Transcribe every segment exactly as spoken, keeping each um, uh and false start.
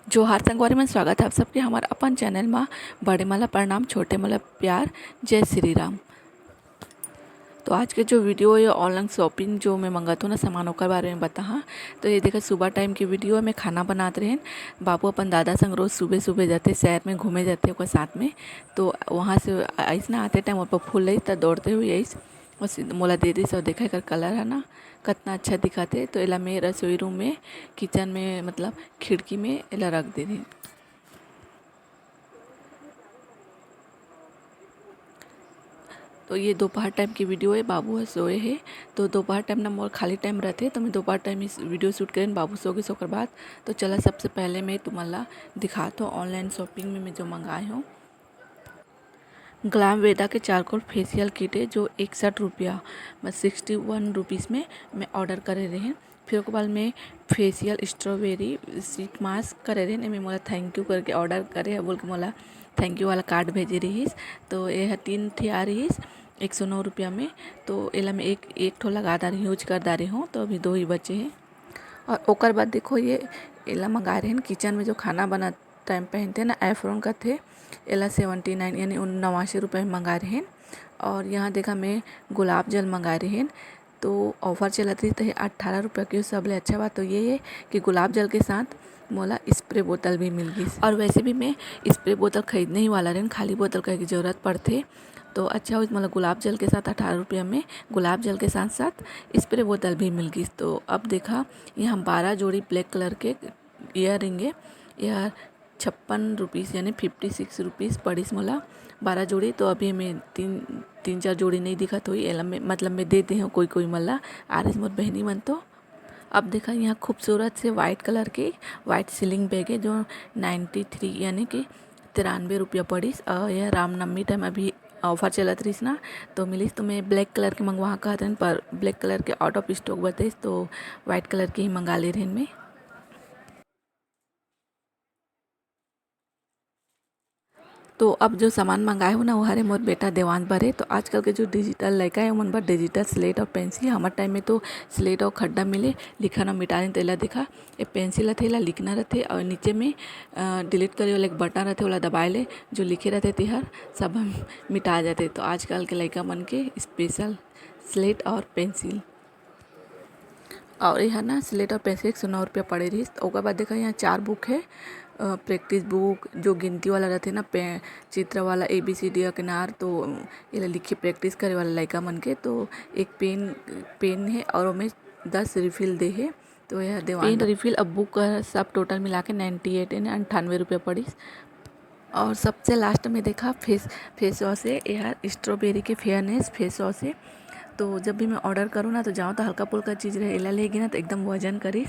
जोहार संगवारी मन, स्वागत है आप सबके हमारे अपन चैनल मा। बड़े मन ला प्रणाम, छोटे मन ला प्यार, जय श्री राम। तो आज के जो वीडियो है ऑनलाइन शॉपिंग जो मैं मंगाथों ना सामान, ओकर बारे में बताहा। तो ये देखा, सुबह टाइम की वीडियो है, मैं खाना बनात रहेन। बाबू अपन दादा संग रोज सुबह सुबह जाते, शहर में घूमे जाते ओकर साथ में। तो वहाँ से आइस ना, आते टाइम ओपर फूल रहिस, त दौड़ते हुए आइस और सीध-, मोला दे दिस। और देखा, एकर कलर है ना, कितना अच्छा दिखत है। तो एला मैं रसोई रूम में, किचन में, मतलब खिड़की में एला रख दे रही। तो ये दोपहर टाइम की वीडियो है, बाबू ह सोए है। तो दोपहर टाइम ना मोर खाली टाइम रहते, तो मैं दोपहर टाइम इस वीडियो शूट करें बाबू सो के, सोकर बाद। तो चला, सबसे पहले मैं तुमन ला दिखात हूँ ऑनलाइन शॉपिंग में मैं जो मंगाए हूँ। ग्लाम वेदा के चारकोल फेशियल किट है, जो इकसठ रुपया, मतलब सिक्सटी वन रुपीज़ में मैं ऑर्डर करे रहें। फिर ओकर बाद में फेशियल स्ट्रॉबेरी शीट मास्क करे रहें, एमे मोला थैंक यू करके ऑर्डर करे है बोल के मोला थैंक यू वाला कार्ड भेजे रहिस। तो ये ह तीन ठे आ रहिस एक सौ नौ रुपया में। तो एला मैं एक, एक ठो लगा डारे हूँ, यूज कर डारे हूँ, तो अभी दो ही बचे हैं। और ओकर बाद देखो, ये एला मंगाए रहें किचन में जो खाना बनत टाइम पहनते ना, एफ्रोन कथे, एला सेवेंटी नाइन यानी उन-, नवासी रुपये में मंगाए रहें। और यहाँ देखा, मैं गुलाब जल मंगाए रहें, तो ऑफर चलत रही, तो ये अट्ठारह रुपये के। सबले अच्छा बात तो ये है कि गुलाब जल के साथ मोला स्प्रे बोतल भी मिल गई। और वैसे भी मैं स्प्रे बोतल खरीदने ही वाला रहें, खाली बोतल का एक जरूरत पड़थे, तो अच्छा होइस, मोला गुलाब जल के साथ अट्ठारह रुपया में गुलाब जल के साथ साथ स्प्रे बोतल भी मिल गई। तो अब देखा, यहाँ बारह जोड़ी ब्लैक कलर के ईयर रिंग है, यह छप्पन रुपीज़ यानी फिफ्टी सिक्स रुपीज़ पड़िस मोला बारह जोड़ी। तो अभी मैं तीन, तीन चार जोड़ी नहीं दिखत होई, एला मैं, मतलब मैं दे दे हूँ कोई कोई मन ला, आ रहिस मोर बहनी मन। तो अब देखा, यहाँ खूबसूरत से वाइट कलर के वाइट स्लिंग बैग है, जो नाइन्टी थ्री यानी कि तिरानवे रुपया पड़िस। और यह रामनवमी टाइम अभी ऑफर चलत रहिस ना, तो मिलिस। तो मैं ब्लैक कलर के मंगवा कहत रहें, पर ब्लैक कलर के आउट ऑफ स्टॉक बताइस, तो वाइट कलर के ही मंगा ले रहें मैं। तो अब जो सामान मंगाए हो ना, वो हरे मोर बेटा देवांश बर हे। तो आजकल के जो डिजिटल लड़का है, ओमन बर डिजिटल स्लेट और पेंसिल। हमार टाइम में तो स्लेट और खड्डा मिले, लिखना मिटाने। तो एला देखा, ये पेंसिल रथे, एला लिखना रथे और नीचे में, अ, डिलीट करे वाला एक बटन रथे, ओला दबाए ले जो लिखे रथे तेहर सब मिटा जाते। तो आजकल के लड़का मन के स्पेशल स्लेट और पेंसिल। और यहाँ ना स्लेट और पेंसिल एक सौ नौ रुपया पड़े रहिस। तो ओकर बाद देखा, यहाँ चार बुक है, अ, प्रैक्टिस बुक, जो गिनती वाला रथे ना, पे-, चित्र वाला, ए बी सी डी अकनार, तो एला लिखे प्रैक्टिस करे वाला लड़का मन के। तो एक पेन, पेन है और ओमे दस रिफिल दे है। तो यह देवान पेन, रिफिल और बुक का सब टोटल मिला के नाइन्टी एट यानी अंठानवे रुपया पड़िस। और सबसे लास्ट में देखा फेस, फेस वॉश है, यह स्ट्रॉबेरी के फेयरनेस फेस वॉश है। तो जब भी मैं ऑर्डर करूँ ना, तो जाऊँ तो हल्का फुल्का चीज़ रहे, एला लेगी ना तो एकदम वजन करिस।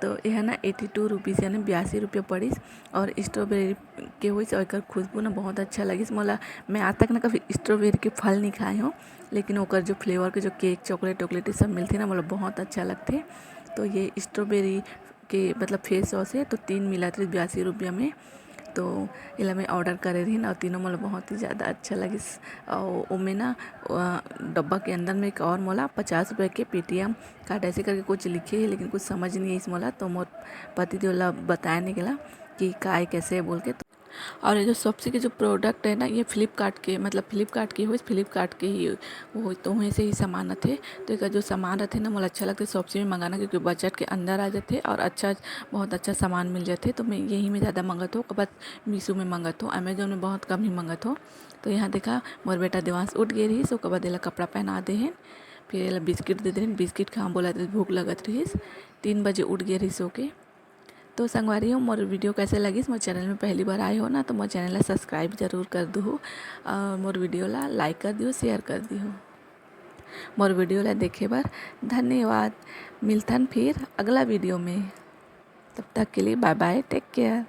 तो यह ना एटी टू रुपीज़ यानी बयासी रुपया पड़िस। और स्ट्रॉबेरी के होइस और एकर खुशबू ना बहुत अच्छा लगिस मोला। मैं आज तक ना कभी स्ट्रॉबेरी के फल नहीं खाए हूँ, लेकिन ओकर जो फ्लेवर के जो केक, चॉकलेट वॉकलेट, ये सब मिलथे ना, मोला बहुत अच्छा लगथे। तो ये स्ट्रॉबेरी के मतलब फेस वॉश है, तो तीन मिलत रहिस बयासी रुपया में। तो एला मैं ऑर्डर करे रहिन और तीनों मोला बहुत ही ज़्यादा अच्छा लगिस। और ओमे ना, अ, डब्बा के अंदर में एक और मोला पचास रुपये के पेटीएम कार्ड ऐसे करके कुछ लिखे है, लेकिन कुछ समझ नहीं आइस मोला। तो मोर पति देव ला बताए नहीं गेला कि का है, कैसे है बोल के। और ये जो शॉप्सी के जो प्रोडक्ट है ना, ये फ्लिपकार्ट के, मतलब फ्लिपकार्ट के होइस, फ्लिपकार्ट के ही वो, तो वहीं से ही सामान आथे। तो एकर जो सामान रथे ना, मोला अच्छा लगथे शॉप्सी में मंगाना, क्योंकि बजट के अंदर आ जाथे और अच्छा, बहुत अच्छा सामान मिल जाथे। तो मैं यही में ज़्यादा मंगत हूँ, ओकर बाद मीशो में मंगत हूँ, अमेजोन में बहुत कम ही मंगत हूँ। तो यहाँ देखा, मोर बेटा देवांश उठ गए रहिस, ओकर बाद एला कपड़ा पहना दे हेन, फिर एला बिस्किट दे दे हेन। बिस्किट खा बोलत रहिस, भूख लगत रहिस, तीन बजे उठ गए रहिस सो के। तो संगवारी हो, मोर वीडियो कैसे लगिस, मोर चैनल में पहली बार आए हो ना, तो मोर चैनल ला सब्सक्राइब जरूर कर दूहू और मोर वीडियो ला लाइक कर दियो, शेयर कर दियो। मोर वीडियो ला देखे बर धन्यवाद। मिलथन फिर अगला वीडियो में। तब तक के लिए बाय बाय, टेक केयर।